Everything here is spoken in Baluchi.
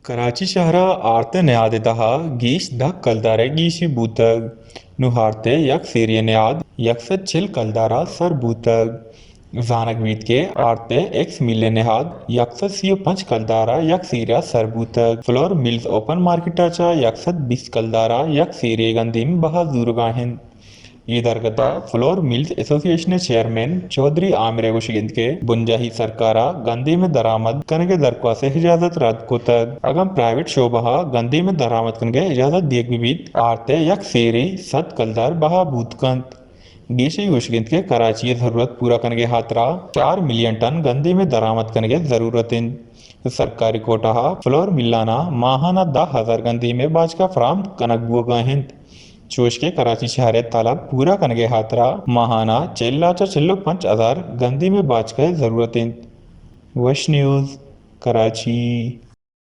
کراچی شہر ءَ آرت ءِ نہاد ءِ تہا گیش دہ کلدار ءِ گیشی بوتگ۔ نوں آرت ءِ یک سیری ءِ نہاد یک سد چل کلدار ءَ سر بوتگ۔ زانگ بیت کہ آرت ءِ ایکس مل ءِ نہاد یک سد سی ءُ پنچ کلدار ءَ یک سیری ءَ سر بوتگ۔ فلور ملز اوپن مارکیٹ ءَ چہ یک سد بیست کلدار ءَ یک سیری ءِ گندیم بہا زورگا انت۔ اے درگت ءَ فلور ملز ایسوسی ایشن ءِ چیئرمین چوہدری عامر ءِ گوشگ انت کہ بنجاہی سرکار ءَ گندیم ءِ درآمد کنگ ءِ درخواست ءِ اجازت رد کتگ۔ اگاں پرائیویٹ شعبہ ءَ گندیم ءِ درآمد کنگ ءِ اجازت دیگ بہ بیت، آرت ءِ یک سیری سد کلدار بہا بوت کنت۔ گیشی گوشگ انت کہ کراچی ءِ ضرورت پورا کنگ ءِ ہاترا چار ملین ٹن گندیم ءِ درآمد کنگ ءِ ضرورت انت۔ سرکاری کوٹہ ءَ فلور ملان ءَ ماہانہ دہ ہزار گندیم ءِ باچکا فراہم کنگ بوگا انت۔ چوش کہ کراچی شہر ءِ طلب پورا کنگ ءِ ہاترا ماہانہ چل ءَ چہ چل ءُ پنچ ہزار گندیم ءِ باچکا ءِ ضرورت انت۔ وش نیوز، کراچی۔